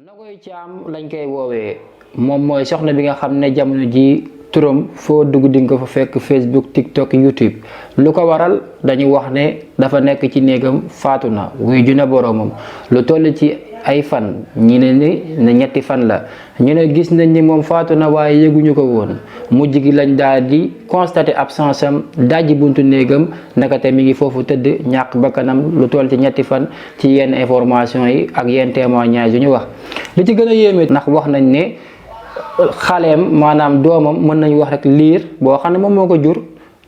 Nogoy Thiam lañ koy woowee moom mooy soxna bi nga xam ne jamono ji turam foo dugg di nga ko fa fekk Facebook TikTok YouTube lu ko waral dañu wax ne dafa nekk ci néegam faatu na wuy ju ne boroomam lu toll ci ay fan ñi ne ñetti fan la ñu ne gis nañ ni moom faatu na waaye yëguñu ko woon mujj gi lañ daal di constater absence am dajji buntu néegam nakate mi ngi foofu tëdd ñàkk bakkanam lu toll ci ñetti fan ci yenn information yi ak yenn témoignage yu ñu wax li ci gën a yéeme ndax wax nañ ne xaleem maanaam doomam mën nañu wax rek liir boo xam ne moom moo ko jur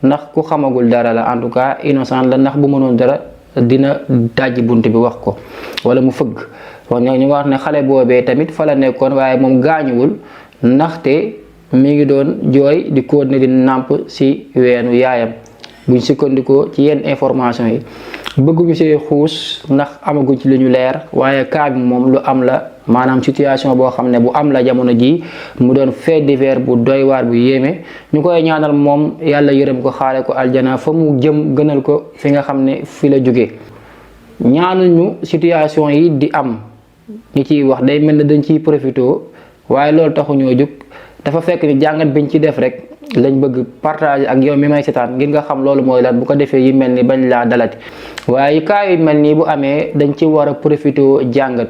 ndax ku xamagul dara la en tout cas innocent la ndax bu mënoon dara dina dajji bunt bi wax ko wala mu fëgg wax ñu wax ne xale boobee tamit fa la nekkoon waaye moom gaañuwul ndaxte mi ngi doon jooy di continuer di nàmp ci weenu yaayam buñ sukkandikoo ci yenn information yi bëgguñu see xuus ndax amaguñ ci lu ñu leer waaye cas bi moom lu am la maanaam situation boo xam ne bu am la jamono ji mu doon fait divers bu doy waar bu yéeme ñu koy ñaanal moom yàlla yërëm ko xaare ko aljana fa mu jëm gënal ko fi nga xam ne fi la jóge ñaanuñu situation yi di am ñi ciy wax day mel ne dañ ciy profité waaye loolu taxuñoo jóg dafa fekk ni jàngat biñ ci def rek lañ bëgg partager ak yow mi may seetaan ngir nga xam loolu mooy lan bu ko defee yi mel ni bañ laa dalati waaye cas yu mel nii bu amee dañ ci war a profité jàngat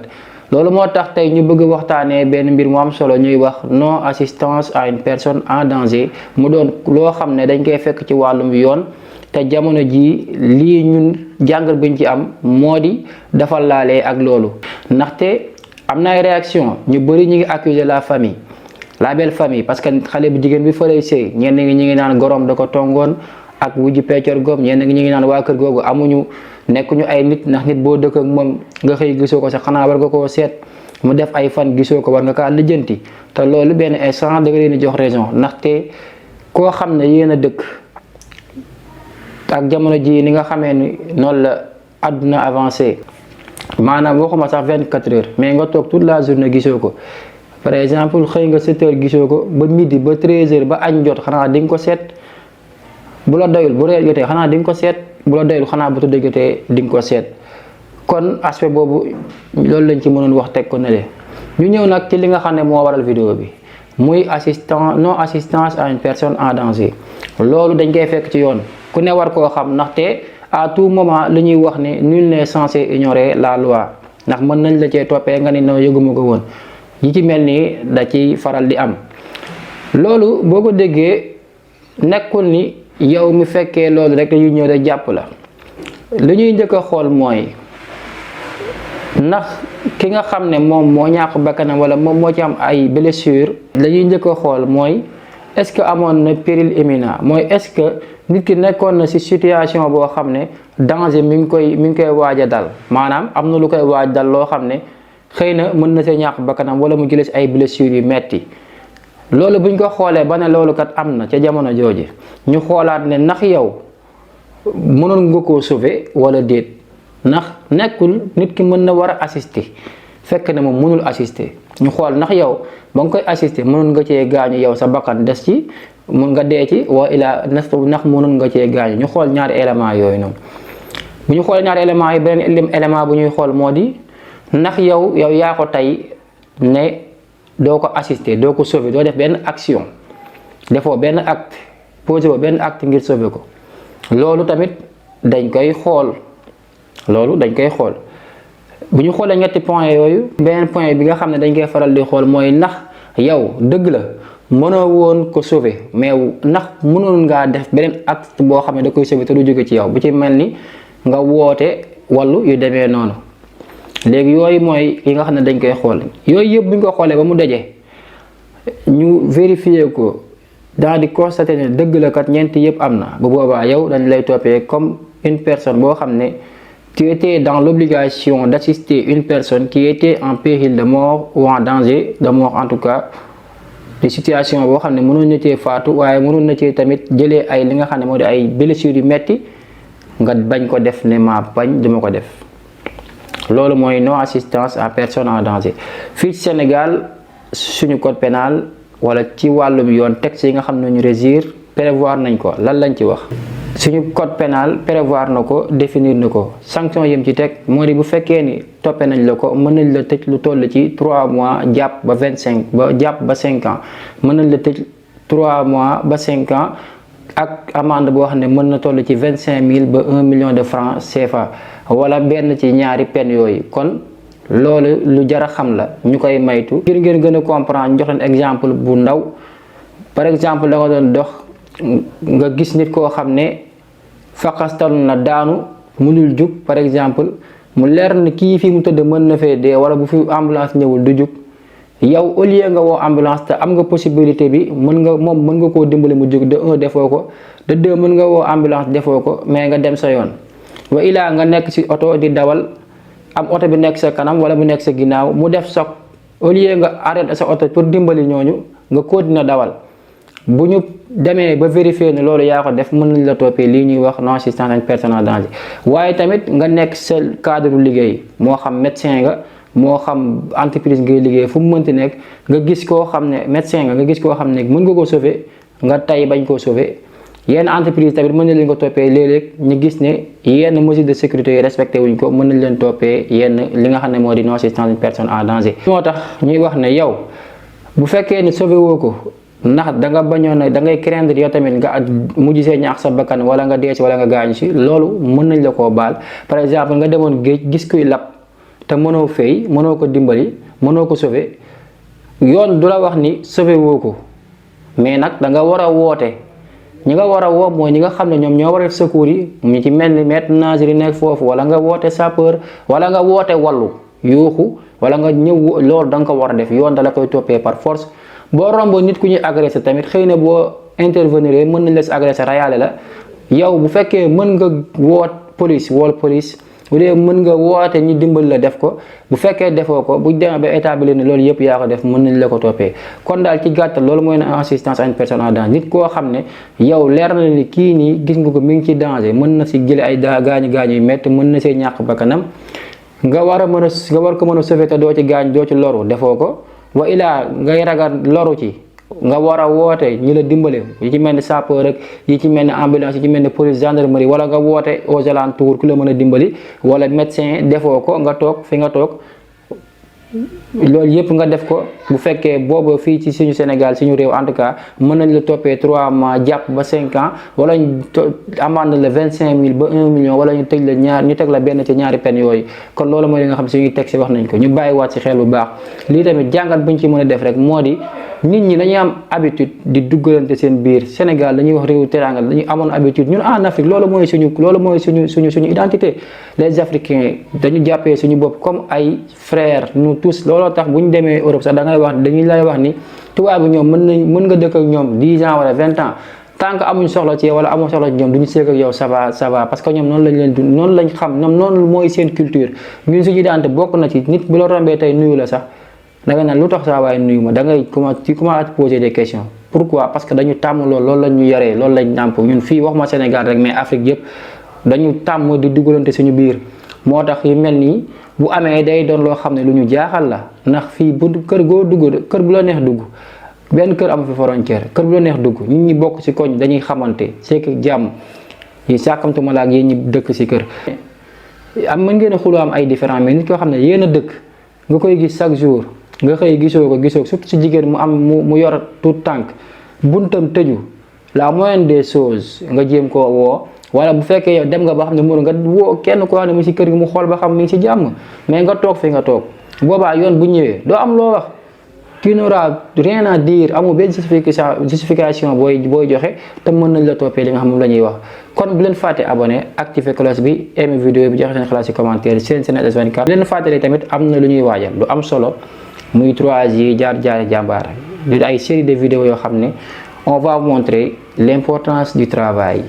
loolu moo tax tey ñu bëgg waxtaanee benn mbir mu am solo ñuy wax non assistance à une personne en danger mu doon loo xam ne dañ koy fekk ci wàllum yoon te jamono ji lii ñun jàngat biñ ci am moo di dafa laalee ak loolu ndaxte am na ay réaction ñu bëri ñu ngi accuser la famille la belle famille parce que xale bu jigéen bi fa lay sëy ñenn ñi ñu ngi naan gorom da ko tongoon ak wujju peccor goom ñenn ñi ñu ngi naan waa kër googu amuñu nekkuñu ay nit ndax nit boo dëkk ak moom nga xëy gisoo ko sax xanaa war nga koo seet mu def ay fan gisoo ko war nga kaa lijjanti te loolu benn instant da nga leen di jox raison ndaxte koo xam ne yéen a dëkk ak jamono ji ni nga xamee ni noonu la àdduna avancé maanaam waxuma sax 24 heures mais nga toog toute la journée gisoo ko par exemple xëy nga 7 heures gisoo ko ba midi ba 13 heures ba añ jot xanaa di nga ko seet bu la doyul bu reer jotee xanaa di nga ko seet bu la doyul xanaa bu tëdd jotee di nga ko seet kon aspect boobu loolu lañ ci mënoon wax teg ko ne le ñu ñëw nag ci li nga xam ne moo waral vidéo bi muy non assistance à une personne en danger loolu dañ koy fekk ci yoon ku ne war koo xam ndaxte à tout moment li ñuy wax ne nul n'est censé ignorer la loi ndax mën nañ la cee toppee nga ni noo yëguma ko woon yi ci mel nii da ciy faral di am loolu boo ko déggee nekkul ni yow mi fekkee loolu rek dañuy ñëw de jàpp la li ñuy njëkk a xool mooy ndax ki nga xam ne moom moo ñàkk bakkanam wala moom moo ci am ay blessure la ñuy njëkk a xool mooy est-ce que amoon na péril imminent mooy est-ce que nit ki nekkoon na ci situation boo xam ne danger mi ngi koy waaj a dal maanaam am na lu koy waaj dal loo xam ne xëy na mën na see ñàkk bakkanam wala mu jëlee ci ay blessures yu metti loolu buñ ko xoolee ba ne loolu kat am na ca jamono jooje ñu xoolaat ne ndax yow mënoon nga koo sauver wala déet ndax nekkul nit ki mën na war a assister fekk ne moom mënul assister ñu xool ndax yow ba nga koy assister mënoon nga cee gaañu yow sa bakkan des ci mun nga dee ci wa ilaa ndax mënoon nga cee gaañu ñu xool ñaari éléments yooyu noonu bu ñu xoolee ñaari éléments yi beneen élément bu ñuy xool moo di ndax yow yaa ko tey ne doo ko assister doo ko sauver doo def benn action defoo benn acte posé ko benn acte ngir sauver ko loolu tamit dañ koy xool bu ñu xoolee ñetti point yooyu beneen point bi nga xam ne dañ koy faral di xool mooy ndax yow dëgg la mënoo woon ko sauver mais ndax mënoon ngaa def beneen acte boo xam ne da koy sauver te du jóge ci yow bu ci mel ni nga woote wallu yu demee noonu léegi yooyu mooy yi nga xam ne dañ koy xool yooyu yëpp bu ñu ko xoolee ba mu daje ñu vérifier ko daal di constater ne dëgg la kat ñeenti yëpp am na bu boobaa yow dañ lay toppee comme une personne boo xam ne tu étais dans l'obligation d'assister une personne qui était en péril de mort ou en danger de mort en tout cas de situation boo xam ne mënoon na cee faatu waaye mënoon na cee tamit jëlee ay li nga xam ne moo di ay blessures yu metti nga bañ ko def ne maa bañ duma ko def loolu mooy non assistance à personne en danger fii ci Sénégal suñu code pénal wala ci wàllum yoon texte yi nga xam ne ñu régir prévoir nañ ko lan lañ ci wax suñu code pénal prévoir na ko, définir na ko. Sanction yim ci teg moo di bu fekkee ni toppee nañ la ko, mën nañ la tëj lu toll ci 3 mois jàpp ba 5 ans mën nañ la tëj 3 mois ba 5 ans ak amende boo xam ne mën na toll ci 25 000 ba 1 million de francs CFA wala benn ci ñaari peine yooyu. kon loolu lu jar a xam la, ñu koy maytu ngir ngeen gën a comprendre. ñu jox leen exemple bu ndaw. par exemple da nga doon dox nga gis nit koo xam ne faqastalu na daanu mënul jug, par exemple mu leer na kii fii mu tëdd mën na fee dee wala bu fi ambulance ñëwul du jug. yow au lieu nga woo ambulance te am nga possibilité bi mën nga koo dimbali mu jug, de 1 defoo ko, de 2 mën nga woo ambulance defoo ko, mais nga dem sa yoon. wa ilaa nga nekk ci oto di dawal, am oto bi nekk sa kanam wala mu nekk sa ginnaaw mu def choc, au lieu nga arrêté sa oto pour dimbali ñooñu nga continuer dawal. bu ñu demee ba vérifier ne loolu yaa ko def, mën nañ la toppee lii ñuy wax non assistance à une personne en danger. waaye tamit nga nekk sa cadre liggéey, moo xam médecin nga, moo xam entreprise ngay liggéey, fu mu mënti nekk nga gis koo xam ne médecin nga gis koo xam ne mën nga koo sauver, nga tay bañ koo sauver. yenn entreprise tamit mën nañ leen ko toppee léeg-léeg ñu gis ne yenn mesures de sécurité yi respecté wuñ ko, mën nañ leen toppee yenn li nga xam ne moo di non assistance à une personne en danger. moo tax ñuy wax ne yow bu fekkee ne sauver woo ko, ndax da nga bañoon da ngay craindre yow tamit nga mujj see ñaax sa bakkan wala nga dee si wala nga gaañu si, loolu mën nañ la koo baal. par exemple nga demoon géej gis kuy lab te mënoo fay, mënoo ko dimbali, mënoo ko sauver, yoon du la wax ni sauver woo ko, mais nag da nga war a woote. ñi nga war a woo mooy ñi nga xam ne ñoom ñoo war a def secours yi, mu ci mel ni maître nageur yi nekk foofu, wala nga woote sapeur, wala nga woote wallu yuuxu, wala nga ñëw. loolu da nga ko war a def, yoon da la koy toppee par force. boo rombo nit ku ñuy agressé tamit, xëy na boo intervenir mën nañ la si agressé rayaale la, yow bu fekkee mën nga woot police wool police, bu dee mën nga woote ñu dimbali la def ko. bu fekkee defoo ko, bu demee ba établir ne loolu yëpp yaa ko def, mën nañ la ko toppee. kon daal ci gàttal loolu mooy na assistance à une personne en danger. nit koo xam ne yow leer na ni kii nii gis nga ko mi ngi ci danger, mën na si jële ay gaañu yu métti, mën na see ñàkk bakkanam, nga war ko mën a sauver te doo ci gaañ, doo ci loru, defoo ko. wa ilaa ngay ragal loru ci, nga war a woote ñi la dimbale, yi ci mel ni sapeur rek, yi ci mel ni ambulance, yi ci mel ni police, gendarmerie, wala nga woote aux alentours ku la mën a dimbali, wala médecin, defoo ko, nga toog fi nga toog. loolu yëpp nga def ko. bu fekkee boobu fii ci suñu Sénégal suñu réew en tout cas mën nañ la toppee 3 mois jàpp ba 5 ans, wala ñu amende la 25 000 ba 1 million, wala ñu tëj la ñu teg la benn ci ñaari peine yooyu. kon loolu mooy li nga xam suñuy teg si wax nañ ko, ñu bàyyiwaat si xel bu baax. lii tamit jàngat buñ ci mën a def rek moo di nit ñi dañuy am habitude di duggalante seen biir. Sénégal dañuy wax réewu teranga, dañuy amoon habitude ñun en Afrique, loolu mooy suñu identité. les Africains dañu jàppee suñu bopp comme ay frères nous tous. looloo tax bu ñu demee Europe sax da ngay wax dañuy lay wax ni tubaab bi ñoom mën nga dëkk ak ñoom 10 ans wala 20 ans tant que amuñ soxla ci yow wala amoo soxla ci ñoom duñu seeg ak yow ça va parce que ñoom noonu lañ leen dund, noonu lañ xam, ñoom noonu mooy seen culture. ñun suñu identité bokk na ci nit bu la rombee tey nuyu la sax da ngay naan lu tax saa waaye nuyu ma, da ngay commencé à poser des questions. pourquoi? parce que dañu tàmm loolu lañ ñu yaree, loolu lañ nàmp. ñun fii wax ma Sénégal rek mais Afrique yëpp dañu tàmm di dugalante suñu biir. moo tax yu mel nii bu amee day doon loo xam ne lu ñu jaaxal la, ndax fii bu kër goo dugg, kër bu la neex dugg, benn kër amu fi frontière, kër bu la neex dugg, nit ñi bokk ci koñ dañuy xamante c'est que jàmm yi sàkkamtuma la ak yéen ñi dëkk ci kër. mën ngeen a xuloo am ay différent, mais nit koo xam ne yéen a dëkk nga koy gis chaque jour, nga xëy gisoo ko surtout ci jigéen mu yor tout tànk, buntam tëju, la moindre des choses nga jéem koo woo. wala bu fekkee yow dem nga ba xam ne mënu nga woo kenn koo xam ne mu ci kër gi mu xool ba xam mi ngi ci jàmm, mais nga toog fi nga toog. boobaa yoon bu ñëwee doo am loo wax, tu n'auras rien à dire, amul benn justification booy joxe, te mën nañ la toppee li nga xam moom la ñuy wax. kon bu leen fàtte abonné, activer cloche bi, aimer vidéo bi, joxe seen xalaat ci commentaire seen SENeT S24. bu leen fàttali tamit am na lu ñuy waajal lu am solo, muy 3J jaar jàmbaar, du ay série de vidéos yoo xam ne on va montrer l'importance du travail.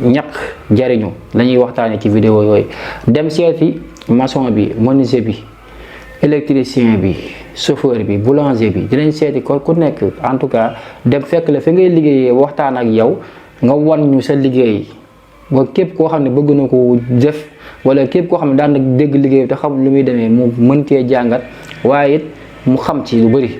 ñaq jariñu la ñuy waxtaanee ci vidéo yooyu. dem seeti maçon bi, menuisier bi, électricien bi, chauffeur bi, boulanger bi, dinañ seeti ko ku nekk en tout cas dem fekk la fi ngay liggéeyee, waxtaan ak yow, nga wan ñu sa liggéey. ba képp koo xam ne bëgg na ko def, wala képp koo xam ne daan na dégg liggéey te xamul lu muy demee mu mën cee jàngat, waaye it mu xam ci lu bëri.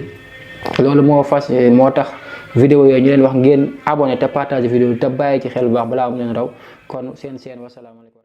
loolu moo tax vidéo yooyu ñu leen wax ngeen abonné te partager vidéo te bàyyi ci xel bu baax balaa mu leen raw kon seen wasalaamaaleykum.